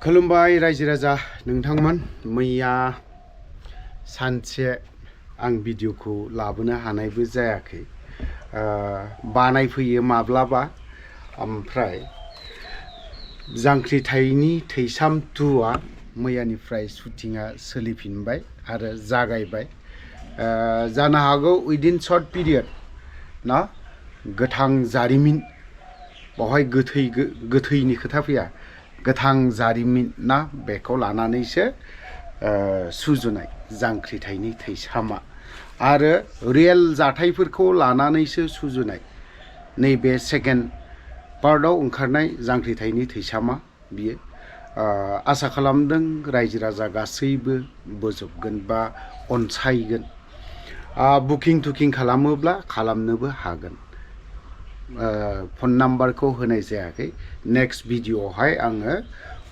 खुलुमबाय रायजो राजा नोंथांमोन मैया सानसे आं भिडिअखौ लाबोनो हानायबो जायाखै बानाय फैयो माब्लाबा ओमफ्राय जांख्रिथायनि थैसाम 2आ मैयानिफ्राय शुटिंआ सोलिफिनबाय आरो जागायबाय जानो हागौ उइदिन शर्ट पिरियड ना गोथां जारिमिन बावहाय गोथैनि खोथा फैया गोथां जारिमिन ना बेखौ लानानैसो सुजुनाय जांख्रिथायनि थैसामा आरो रियेल जाथायफोरखौ लानानैसो सुजुनाय नैबे सेकेन्ड पार्टआव ओंखारनाय जांख्रिथायनि थैसामा बियो आसा खालामदों रायजो राजा गासैबो बोजबगोन बा अनसायगोन बुकिं टुकिं खालामोब्ला खालामनोबो हागोन फन नाम्बारखौ होनाय जायाखै नेक्स्ट भिडिअआवहाय आङो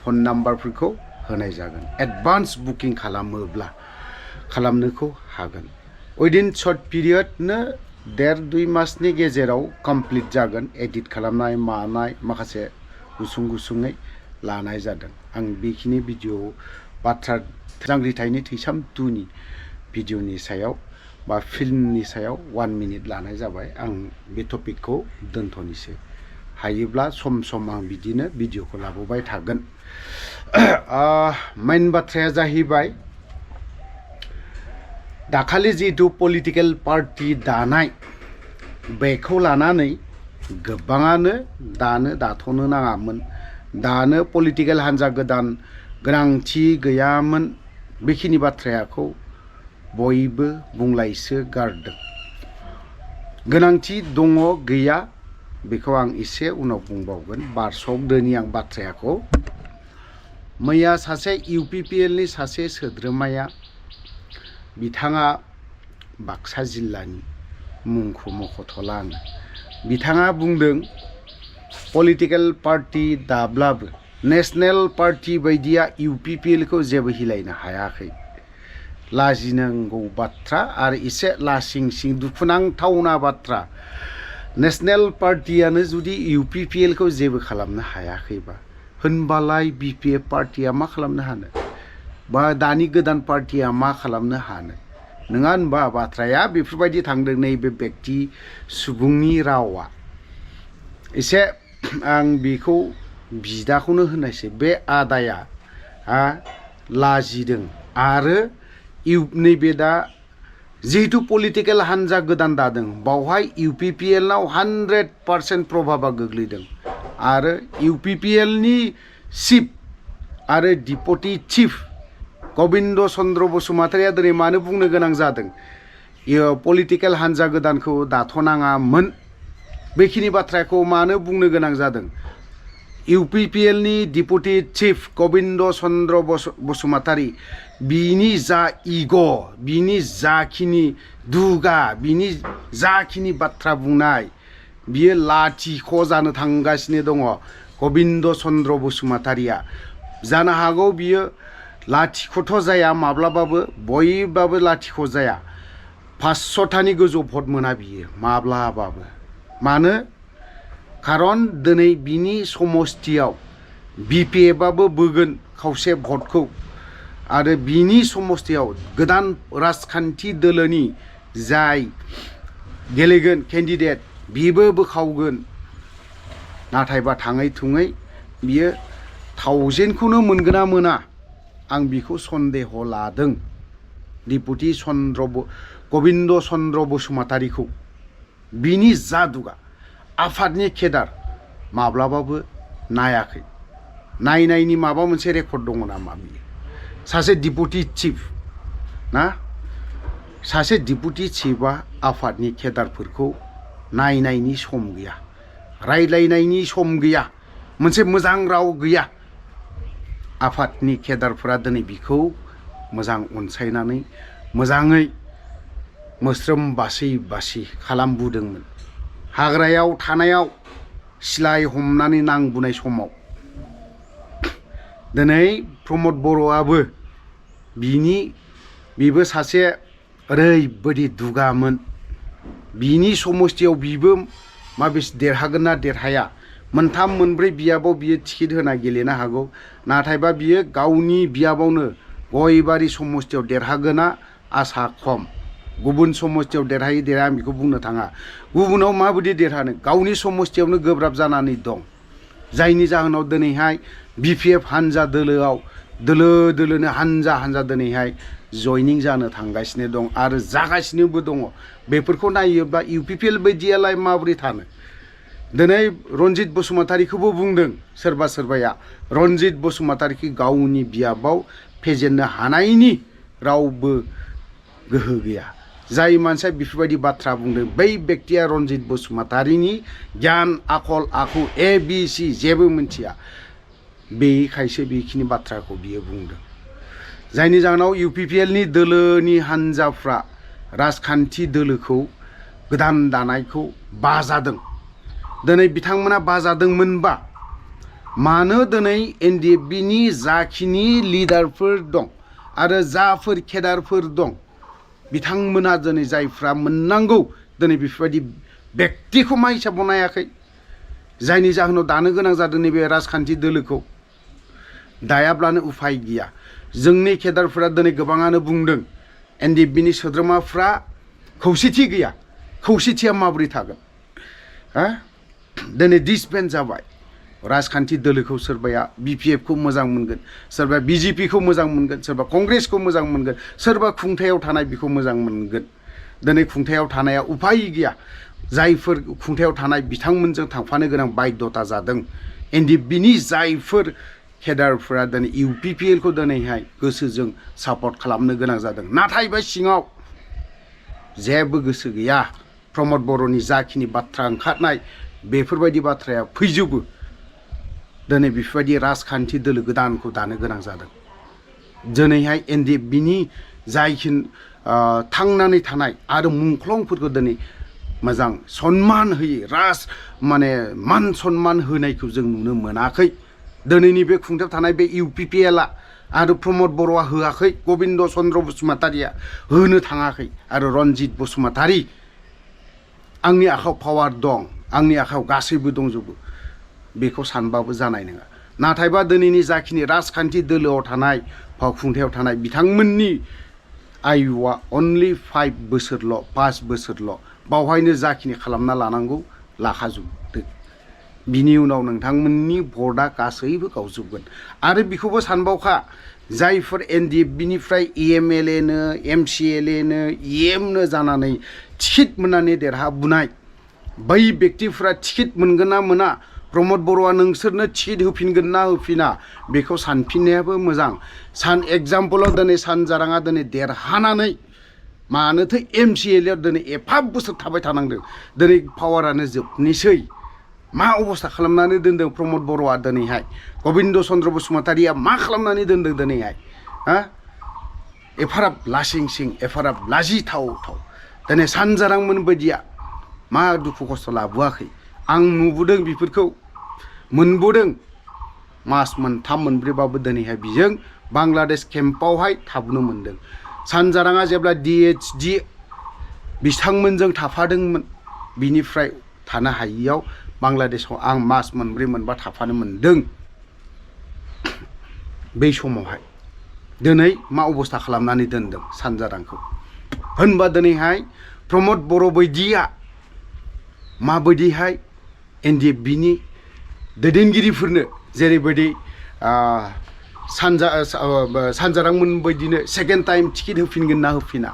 फन नाम्बारफोरखौ होनाय जागोन एडभान्स बुकिं खालामोब्ला खालामनोखौ हागोन उइदिन शर्ट पिरियडनो 1.5-2 मासनि गेजेराव कमप्लिट जागोन एडिट खालामनाय मानाय माखासे गुसुङै लानाय जादों आं बेखिनि भिडिअ बाथ्रा जांख्रिथायनि थैसाम 2नि भिडिअनि सायाव बा फिल्मनि सायाव 1 मिनिट लानाय जाबाय आं बे टपिकखौ दोनथ'नोसै हायोब्ला सम सम आं बिदिनो भिडिअखौ लाबोबाय थागोन मेन बाथ्राया जाहैबाय दाखालि जितु पलिटिकल पार्टी दानाय बेखौ लानानै गोबाङानो दाथ'नो नाङामोन दानो पलिटिकल हान्जा गोदान गोनांथि गैयामोन बेखिनि बाथ्राखौ बयबो बुंलायसो गारदों गोनांथि दङ गैया बेखौ आं एसे उनाव बुंबावगोन बारस'दोनि आं बाथ्राखौ मैया सासे इउपिपिएलनि सासे सोद्रोमाया बिथाङा बाक्सा जिल्लानि मुंखौ मख'थ'ला आङो बिथाङा बुंदों पलिटिकल पार्टी दाब्लाबो नेशनेल पार्टी बायदिया इउपिपिएलखौ जेबो हिलायनो हायाखै लाजिनांगौ बाथ्रा आरो एसे लासिंसिं दुखुनांथावना बाथ्रा नेशनेल पार्टीयानो जुदि इउपिपिएलखौ जेबो खालामनो हायाखैबा होनबालाय बिपिएफ पार्टीया मा खालामनो हानो बा दानि गोदान पार्टीया मा खालामनो हानो नङा होनबा बाथ्राया बेफोरबायदि थांदों नैबे व्यक्ति सुबुंनि रावा एसे आं बेखौ बिदाखौनो होननायसै बे आदाया लाजिदों आरो नैबे दा जिहेतु पलिटिकल हान्जा गोदान दादों बावहाय इउपिपिएलनाव 100% प्रभाबा गोग्लैदों आरो इउपिपिएलनि चिफ आरो डिपुटि चिफ गबिन्द चन्द्र बसुमतारिया दिनै मानो बुंनो गोनां जादों पलिटिकल हान्जा गोदानखौ दाथ'नाङामोन बेखिनि बाथ्राखौ मानो बुंनो गोनां जादों इउपिपिएलनि डिपुटि चिफ गबिन्द चन्द्र बसुमतारि बिनि जा इग' बिनि जाखिनि दुगा बिनि जाखिनि बाथ्रा बुंनाय बियो लाथिख' जानो थांगासिनो दङ गबिन्द चन्द्र बसुमतारिया जानो हागौ बियो लाथिख'थ' जाया माब्लाबाबो बयबाबो लाथिख' जाया 500थानि गोजौ भट मोना बियो माब्लाबाबो मानो खारन दिनै बिनि समस्थियाव बिपिएफआबो बोगोन खावसे भटखौ आरो बिनि समस्थियाव गोदान राजखान्थि दोलोनि जाय गेलेगोन केन्डिडेट बिबो बोखावगोन नाथायबा थाङै थुङै बियो 1000खौनो मोनगोन ना मोना आं बिखौ सन्देह लादों डिपुटि गबिन्द चन्द्र बसुमतारिखौ बिनि जादुगा आफादनि केदार माब्लाबाबो नायाखै नायनायनि माबा मोनसे रेकर्ड दङ नामा बियो सासे डिपुटि चिफ ना सासे डिपुटि चिफआ आफादनि केदारफोरखौ नायनायनि सम गैया रायलायनायनि सम गैया मोनसे मोजां राव गैया आफादनि केदारफोरा दिनै बिखौ मोजां अनसायनानै मोजाङै मोस्रोम बासि खालामबोदोंमोन हाग्रायाव थानायाव सिलाय हमनानै नांबोनाय समाव दिनै प्रमद बर'आबो बिबो सासे ओरैबायदि दुगामोन बिनि समस्थियाव बिबो माबेसे देरहागोन ना देरहाया मोनथाम मोनब्रै बियाबाव बियो टिकेट होना गेलेनो हागौ नाथायबा बियो गावनि बियाबावनो गयबारि समस्थियाव देरहागोना आसा खम गुबुन समस्थियाव देरहायो देरहा आं बेखौ बुंनो थाङा गुबुनाव माबायदि देरहानो गावनि समस्थियावनो गोब्राब जानानै दं जायनि जाहोनाव दिनैहाय बिपिएफ हानजा दोलोआव दोलो दोलोनो हानजा हानजा दिनैहाय जयनिं जानो थांगासिनो दं आरो जागासिनोबो दङ बेफोरखौ नायोब्ला इउपिपिएल बायदियालाय माबोरै थानो दिनै रनजित बसुमतारीखौबो बुंदों सोरबा सोरबाया रनजित बसुमतारीखौ गावनि बियाबाव फेजेननो हानायनि रावबो गोहो गैया जाय मानसिया बेफोरबायदि बाथ्रा बुंदों बै बेक्तिया रनजित बसुमतारीनि गियान आखल आखु ABC जेबो मिथिया बेखायसो बेखिनि बाथ्राखौ बियो बुंदों जायनि जाहोनाव इउपिपिएलनि दोलोनि हानजाफ्रा राजखान्थि दोलोखौ गोदान दानायखौ बाजादों दिनै बिथांमोना बाजादोंमोनबा मानो दिनै एनडिएफबिनि जाखिनि लिडारफोर दं आरो जाफोर केडारफोर दं बिथांमोना दिनै जायफ्रा मोननांगौ दिनै बेफोरबायदि बेक्तिखौ मा हिसाबाव नायाखै जायनि जाहोनाव दानो गोनां जादों नैबे राजखान्थि दोलोखौ दायाब्लानो उफाय गैया जोंनि केडारफोरा दिनै गोबाङानो बुंदों एनडिएफबिनि सोद्रोमाफ्रा खौसेथि गैया खौसेथिया माबोरै थागोन दिनै डिसबेन्ड जाबाय राजखान्थि दोलोखौ सोरबाया बिपिएफखौ मोजां मोनगोन सोरबा बिजेपिखौ मोजां मोनगोन सोरबा कंग्रेसखौ मोजां मोनगोन सोरबा खुंथायाव थानाय बेखौ मोजां मोनगोन दिनै खुंथायाव थानाया उफाय गैया जायफोर खुंथायाव थानाय बिथांमोनजों थांफानो गोनां बाध्यता जादों एनडिएफबिनि जायफोर केडारफोरा दिनै इउपिपिएलखौ दिनैहाय गोसोजों सापर्ट खालामनो गोनां जादों नाथायबा सिङाव जेबो गोसो गैया प्रमद बर'नि जाखिनि बाथ्रा ओंखारनाय बेफोरबायदि बाथ्राया फैजोबो दिनै बेफोरबायदि राजखान्थि दोलो गोदानखौ दानो गोनां जादों दिनैहाय एनडिएफबिनि जायखिनि थांनानै थानाय आरो मुंख्लंफोरखौ दिनै मोजां सन्मान होयै मान सन्मान होनायखौ जों नुनो मोनाखै दिनैनि बे खुंथायाव थानाय बे इउपिपिएलआ आरो प्रमद बर'आ होआखै गबिन्द चन्द्र बसुमतारीया होनो थाङाखै आरो रनजित बसुमतारी आंनि आखायाव पावार दं आंनि आखायाव गासैबो दंजोबो बेखौ सानबाबो जानाय नङा नाथायबा दिनैनि जाखिनि राजखान्थि दोलोआव थानाय फावखुंथायाव थानाय बिथांमोननि आयुआ अनलि 5 बोसोरल' बावहायनो जाखिनि खालामना लानांगौ लाखाजोबदों बिनि उनाव नोंथांमोननि भटआ गासैबो गावजोबगोन आरो बेखौबो सानबावखा जायफोर एनडिएफबिनिफ्राय एमएलएनो एमसिएलएनो EMनो जानानै टिकेट मोननानै देरहाबोनाय बै बेक्तिफ्रा टिकेट मोनगोन ना मोना प्रमद बर'आ नोंसोरनो टिकेट होफिनगोन ना होफिना बेखौ सानफिननायाबो मोजां एग्जाम्पलाव दिनै सानजाराङा दिनै देरहानानै मानोथो एमसिएलएआव दिनै एफा बोसोर थाबाय थानांदों दिनै पावारानो जोबनोसै मा अबस्था खालामनानै दोनदों प्रमद बर'आ दिनैहाय गबिन्द चन्द्र बसुमतारीया मा खालामनानै दोनदों दिनैहाय एफाराब लासिंसिं एफाराब लाजिथाव दिनै सानजारांमोन बायदिया मा दुखु खस्थ' लाबोआखै आं नुबोदों बेफोरखौ मोनबोदों मास मोनथाम मोनब्रैबाबो दिनैहाय बिजों बांलादेश केम्पआवहाय थाबोनो मोनदों सानजाराङा जेब्ला DHD बिथांमोनजों थाफादोंमोन बिनिफ्राय थानो हायियाव बांलादेशआव आं मास मोनब्रै मोनबा थाफानो मोनदों बै समावहाय दिनै मा अबस्था खालामनानै दोनदों सानजारांखौ होनबा दिनैहाय प्रमद बर' बायदिया माबायदिहाय एनडिएफबिनि दैदेनगिरिफोरनो जेरैबायदि सानजारांमोन बायदिनो सेकेन्ड टाइम टिकेट होफिनगोन ना होफिना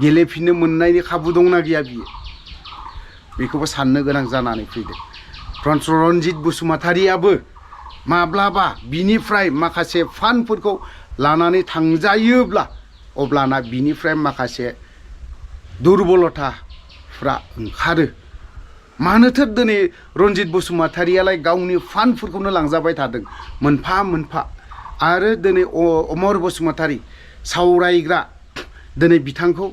गेलेफिननो मोननायनि खाबु दंना गैया बियो बेखौबो साननो गोनां जानानै फैदों रनजित बसुमतारीयाबो माब्लाबा बिनिफ्राय माखासे फान्डफोरखौ लानानै थांजायोब्ला अब्लाना बिनिफ्राय माखासे दुरबलताफ्रा ओंखारो मानोथो दिनै रनजित बसुमतारीयालाय गावनि फान्डफोरखौनो लांजाबाय थादों मोनफा मोनफा आरो दिनै अमर बसुमतारी सावरायग्रा दिनै बिथांखौ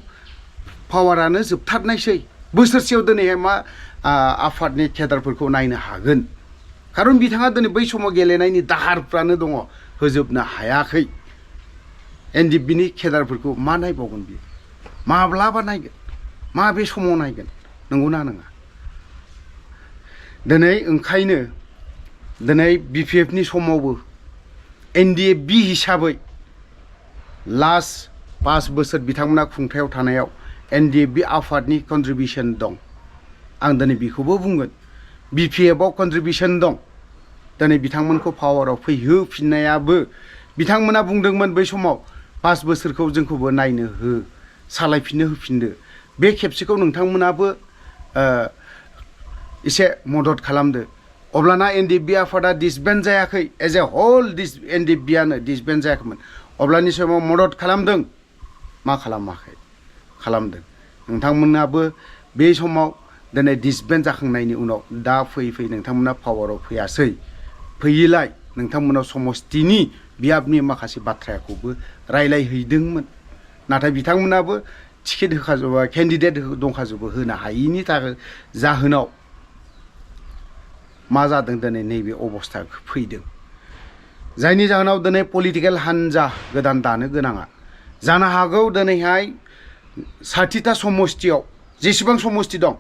पावारानो जोबथारनायसै बोसोरसेयाव दिनैहाय मा आफादनि केडारफोरखौ नायनो हागोन खारन बिथाङा दिनै बै समाव गेलेनायनि दाहारफ्रानो दङ होजोबनो हायाखै एनडिएफबिनि केडारफोरखौ मा नायबावगोन बियो माब्लाबा नायगोन माबे समाव नायगोन नंगौना नङा दिनै ओंखायनो दिनै बिपिएफनि समावबो एनडिएफ बि हिसाबै लास्ट 5 बोसोर बिथांमोना खुंथायाव थानायाव एनडिएफ बि आफादनि कन्ट्रिबिउसन दं। आं दिनै बेखौबो बुंगोन बिपिएफआव कन्ट्रिबिउसन दं। दिनै बिथांमोनखौ पावाराव फैहोफिननायाबो बिथांमोना बुंदोंमोन बै समाव 5 बोसोरखौ जोंखौबो नायनो हो, सालायफिननो होफिनदो। बे खेबसेखौ नोंथांमोनाबो एसे मदद खालामदो। अब्लाना एनडिएफ बि आफादा डिसबेन्ड जायाखै, एज ए हल एनडिएफ बिआनो डिसबेन्ड जायाखैमोन। अब्लानि समाव मदद खालामदों, मा खालामाखै? खालामदों। नोंथांमोनाबो बे समाव दिनै डिसबेन्ड जाखांनायनि उनाव दा फैयै नोंथांमोना पावाराव फैयासै। फैयैलाय नोंथांमोनाव समस्तिनि बियाबनि माखासे बाथ्राखौबो रायलायहैदोंमोन। नाथाय बिथांमोनाबो टिकेट होखाजोबा, केन्डिडेट दंखाजोबो, होनो हायैनि थाखाय जाहोनाव मा जादों दिनै नैबे अबस्था फैदों। जायनि जाहोनाव दिनै पलिटिकेल हान्जा गोदान दानो गोनाङा जानो हागौ दिनैहाय 60टा समस्तियाव जेसेबां समस्ति दं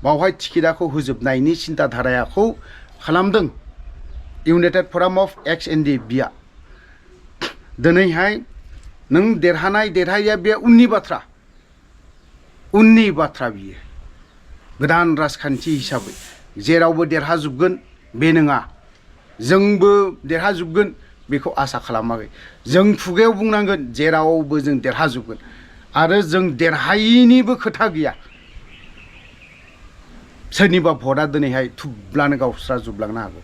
बावहाय टिकेटखौ होजोबनायनि सिन्था धारायाखौ खालामदों इउनाइटेड फराम अफ एक्स एनडिएफ बिआ। दिनैहाय नों देरहानाय देरहायैया बे उननि बाथ्रा बियो। गोदान राजखान्थि हिसाबै जेरावबो देरहाजोबगोन बे नङा, जोंबो देरहाजोबगोन बेखौ आसा खालामाखै। जों खुगायाव बुंनांगोन जेरावबो जों देरहाजोबगोन, आरो जों देरहायैनिबो खोथा गैया। सोरनिबा भटआ दिनैहाय थुब्लानो गावस्राजोबलांनो हागौ।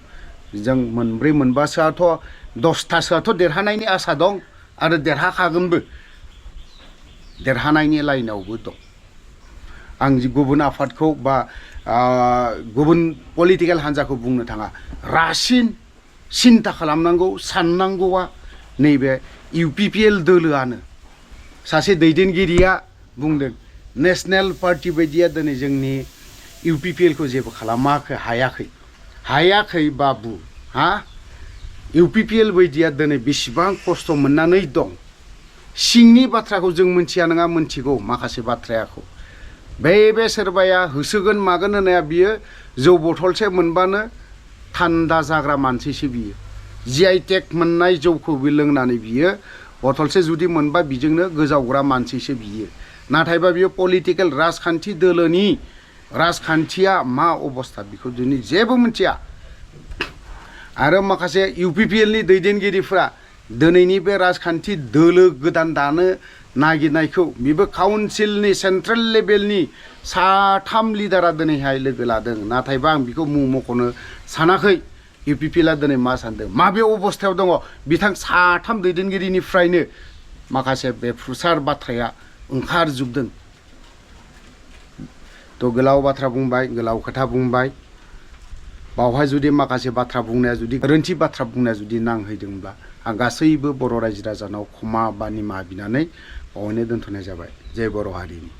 जों मोनब्रै मोनबासोआथ' 10थासोआथ' देरहानायनि आसा दं, आरो देरहाखागोनबो, देरहानायनि लाइनावबो दं। आं गुबुन आफादखौ बा गुबुन पलिटिकेल हान्जाखौ बुंनो थाङा। रासिन सिन्था खालामनांगौ, साननांगौआ नैबे इउपिपिएल दोलोआनो। सासे दैदेनगिरिया बुंदों नेशनेल पार्टि बायदिया दिनै जोंनि इउपिपिएलखौ जेबो खालामाखै, हायाखै बाबु हा। इउपिपिएल बायदिया दिनै बेसेबां खस्थ' मोननानै दं। सिंनि बाथ्राखौ जों मिथिया नङा, मिथिगौ माखासे बाथ्राखौ। बे सोरबाया होसोगोन मागोन होननाया बियो जौ बथलसे मोनबानो थान्दा जाग्रा मानसिसो बियो। GI टेग मोननाय जौखौ लोंनानै बियो बथलसे जुदि मोनबा बिजोंनो गोजावग्रा मानसिसो बियो। नाथायबा बियो पलिटिकेल राजखान्थि दोलोनि राजखान्थिया मा अबस्था बेखौ दिनै जेबो मिथिया। आरो माखासे इउपिपिएलनि दैदेनगिरिफ्रा दिनैनि बे राजखान्थि दोलो गोदान दानो नागिरनायखौ बेबो काउन्सिलनि सेन्ट्रेल लेभेलनि 3 लिडारा दिनैहाय लोगो लादों। नाथायबा आं बेखौ मुं मख'नो सानाखै। इउपिपिएलआ दिनै मा सानदों, माबे अबस्थायाव दङ, बिथां 3 दैदेनगिरिनिफ्रायनो माखासे बेफुसार बाथ्राया ओंखारजोबदों। थ' गोलाव बाथ्रा बुंबाय, गोलाव खोथा बुंबाय। बावहाय जुदि माखासे बाथ्रा बुंनाया जुदि गोरोन्थि बाथ्रा बुंनाया जुदि नांहैदोंब्ला आं गासैबो बर' रायजो राजानाव क्षमा बा निमाहा बिनानै बावहायनो दोनथ'नाय जाबाय। जय बर' हारिनि।